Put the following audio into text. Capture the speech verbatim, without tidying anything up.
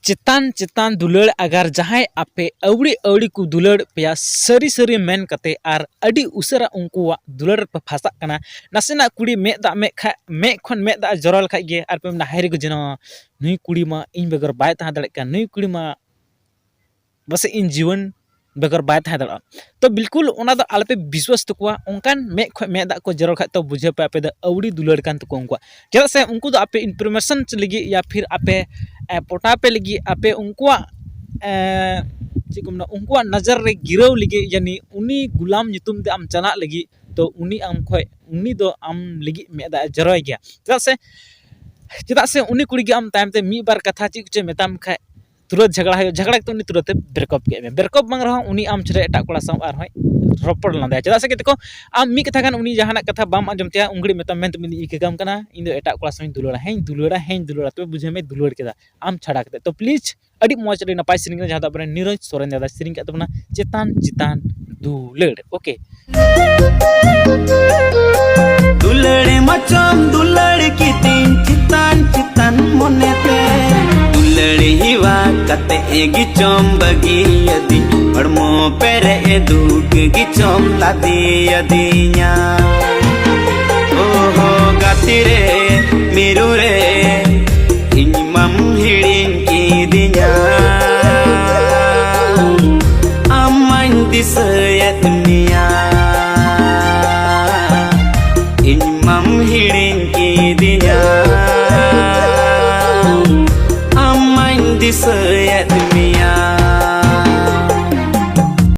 ᱪᱮᱛᱟᱱ ᱪᱮᱛᱟᱱ ᱫᱩᱞᱟᱹᱲ, ᱟᱜᱟᱨ ᱡᱟᱦᱟᱸᱭ ᱟᱯᱮ ᱟᱹᱣᱲᱤ ᱟᱹᱣᱲᱤ ᱠᱚ ᱫᱩᱞᱟᱹᱲ ᱯᱮᱭᱟ, ᱥᱟᱹᱨᱤ ᱥᱟᱹᱨᱤ ᱢᱮᱱ ᱠᱟᱛᱮ ᱟᱨ ᱟᱹᱰᱤ ᱩᱥᱟᱹᱨᱟ ᱩᱱᱠᱩᱣᱟᱜ ᱫᱩᱞᱟᱹᱲ ᱨᱮᱯᱮ ᱯᱷᱟᱥᱟᱜ ᱠᱟᱱᱟ, ᱱᱟᱥᱮᱱᱟᱜ ᱠᱩᱲᱤ ᱢᱮᱫ ᱫᱟᱜ ᱢᱮᱫ ᱠᱷᱟ-, ᱢᱮᱫ ᱠᱷᱚᱱ ᱢᱮᱫ ᱫᱟᱜ ᱡᱚᱨᱚ ᱞᱮᱠᱷᱟᱡ ᱜᱮ ᱟᱨ ᱯᱮ ᱢᱮᱱᱟ, "ᱦᱟᱭ ᱨᱮ ᱜᱚ ᱡᱮᱱᱚ, ᱱᱩᱭ ᱠᱩᱲᱤ ᱢᱟ ᱤᱧ ᱵᱮᱜᱚᱨ ᱵᱟᱭ ᱛᱟᱦᱮᱸ ᱫᱟᱲᱮᱭᱟᱜ ᱠᱟᱱ, ᱱᱩᱭ ᱠᱩᱲᱤ ᱢᱟ ᱯᱟᱥᱮᱡ ᱤᱧ ᱡᱤᱭᱚᱱ ᱵᱮᱜᱚᱨ ᱵᱟᱭ ᱛᱟᱦᱮᱸ ᱫᱟᱲᱮᱭᱟᱜᱼᱟ᱾" ᱛᱚ ᱵᱤᱞᱠᱩᱞ ᱚᱱᱟ ᱫᱚ ᱟᱞᱚᱯᱮ ᱵᱤᱥᱣᱟᱥ ᱛᱟᱠᱚᱣᱟ᱾ ᱚᱱᱠᱟᱱ ᱢᱮᱫ ᱠᱷᱚᱱ ᱢᱮᱫ ᱫᱟᱜ ᱠᱚ ᱡᱚᱨᱚ ᱠᱷᱟᱡ ᱛᱚ ᱵᱩᱡᱷᱟᱹᱣ ᱯᱮ ᱟᱯᱮ ᱫᱚ ᱟᱹᱣᱲᱤ ᱫᱩᱞᱟᱹᱲ ᱠᱟᱱ ᱛᱟᱠᱚᱣᱟ ᱩᱱᱠᱩᱣᱟᱜ᱾ ᱪᱮᱫᱟᱜ ᱥᱮ ᱩᱱᱠᱩ ᱫᱚ ᱟᱯᱮ ᱤᱱᱯᱷᱚᱨᱢᱮᱥᱚᱱ ᱞᱟᱹᱜᱤᱫ ᱭᱟ ᱯᱷᱤᱨ ᱟᱯᱮ, ᱮ, ᱯᱚᱴᱟᱣ ᱯᱮ ᱞᱟᱹᱜᱤᱫ, ᱟᱯᱮ ᱩᱱᱠᱩᱣᱟᱜ, ᱮ, ᱪᱮᱫ ᱠᱚ ᱢᱮᱱᱟ, ᱩᱱᱠᱩᱣᱟᱜ ᱱᱚᱡᱚᱨ ᱨᱮ ᱜᱤᱨᱟᱹᱣ ᱞᱟᱹᱜᱤᱫ, ᱭᱟᱱᱤ ᱩᱱᱤ ᱜᱩᱞᱟᱢ ᱧᱩᱛᱩᱢ ᱛᱮ ᱟᱢ ᱪᱟᱞᱟᱜ ᱞᱟᱹᱜᱤᱫ, ᱛᱚ ᱩᱱᱤ ᱟᱢ ᱠᱷᱚᱡ, ᱩᱱᱤ ᱫᱚ ᱟᱢ ᱞᱟᱹᱜᱤᱫ ᱢᱮᱫ ᱫᱟᱜ ᱮ ᱡᱚᱨᱚᱭ ᱜᱮᱭᱟ᱾ ᱪᱮᱫᱟᱜ ᱥᱮ, ᱪᱮᱫᱟᱜ ᱥᱮ ᱩᱱᱤ ᱠᱩᱲᱤ ᱜᱮ ᱟᱢ ᱛᱟᱭᱚᱢ ᱛᱮ ᱢᱤᱫ ᱵᱟᱨ ᱠᱟᱛᱷᱟ ᱪᱮᱫ ᱠᱚᱪᱚᱭ ᱢᱮᱛᱟᱢ ᱠᱷᱟᱡ, ᱛᱩᱨᱟᱹᱛ ᱡᱷᱟᱜᱽᱲᱟ ᱦᱩᱭᱩᱜᱼᱟ, ᱡᱷᱟᱜᱽᱲᱟ ᱠᱟᱛᱮ ᱩᱱᱤ ᱛᱩᱨᱟᱹᱛ ᱮ ᱵᱨᱮᱠᱚᱯ ᱠᱮᱫ ᱢᱮᱭᱟ᱾ ᱵᱨᱮᱠᱚᱯ ᱵᱟᱝ ᱨᱮᱦᱚᱸ ᱩᱱᱤ ᱟᱢ ᱪᱷᱟᱲᱟ ᱮᱴᱟᱜ ᱠᱚᱲᱟ ᱥᱟᱶ ᱟᱨᱦᱚᱸᱭ ᱨᱚᱯᱚᱲ ᱞᱟᱸᱫᱟᱭᱟ᱾ ᱪᱮᱫᱟᱜ ᱥᱮ ᱜᱟᱛᱮ ᱠᱚ, ᱟᱢ ᱢᱤᱫ ᱠᱟᱛᱷᱟ ᱜᱟᱱ ᱩᱱᱤ ᱡᱟᱦᱟᱱᱟᱜ ᱠᱟᱛᱷᱟ ᱵᱟᱢ ᱟᱸᱡᱚᱢ ᱛᱟᱭᱟ, ᱩᱱ ᱜᱷᱟᱹᱲᱤᱡ ᱢᱮᱛᱟᱢ ᱢᱮᱱᱛᱮ ᱩᱱᱤ ᱤᱠᱟᱹ ᱠᱟᱢ ᱠᱟᱱᱟ, "ᱤᱧ ᱫᱚ ᱮᱴᱟᱜ ᱠᱚᱲᱟ ᱥᱟᱶ ᱤᱧ ᱫᱩᱞᱟᱹᱲᱟ, ᱦᱮᱸ ᱤᱧ ᱫᱩᱞᱟᱹᱲᱟ", ᱛᱚᱵᱮ ᱵᱩᱡᱷᱟᱹᱣ ᱢᱮ ᱫᱩᱞᱟᱹᱲ ᱠᱮᱫᱟ ᱟᱢ ᱪᱷᱟᱲᱟ ᱠᱟᱛᱮ᱾ ᱛᱚ ᱯᱞᱤᱡᱽ, ᱟᱹᱰᱤ ᱢᱚᱡᱽ, ᱟᱹᱰᱤ ᱱᱟᱯᱟᱭ ᱥᱮᱨᱮᱧ ᱠᱟᱱᱟ, ᱡᱟᱦᱟᱸ ᱫᱚ ᱟᱵᱚᱨᱮᱱ ᱱᱤᱨᱚᱡᱽ ᱥᱚᱨᱮᱱ ᱫᱟᱫᱟ ᱥᱮᱨᱮᱧ ᱠᱟᱜ ᱛᱟᱵᱚᱱᱟ, ᱪᱮᱛᱟᱱ ᱪᱮᱛᱟᱱ ᱫᱩᱞᱟᱹᱲ᱾ ᱳᱠᱮ᱾ ᱫᱩᱞᱟᱹᱲ ᱢᱟᱪᱚᱢ ᱫᱩᱞᱟᱹᱲ ᱠᱤᱫᱤᱧ ᱪᱮᱛᱟᱱ ᱪᱮᱛᱟᱱ ᱢᱚᱱᱮᱛᱮ, ᱫᱩᱞᱟᱹᱲ ᱦᱮᱣᱟ ᱠᱟᱛᱮ ᱜᱮ ᱪᱚᱢ ᱵᱟᱹᱜᱤᱭᱟᱫᱤᱧ, ᱦᱚᱲᱢᱚ ᱯᱮᱨᱮᱡ ᱮ ᱫᱩᱠ ᱜᱮ ᱪᱚᱢ ᱞᱟᱫᱮᱭᱟᱫᱤᱧᱟ᱾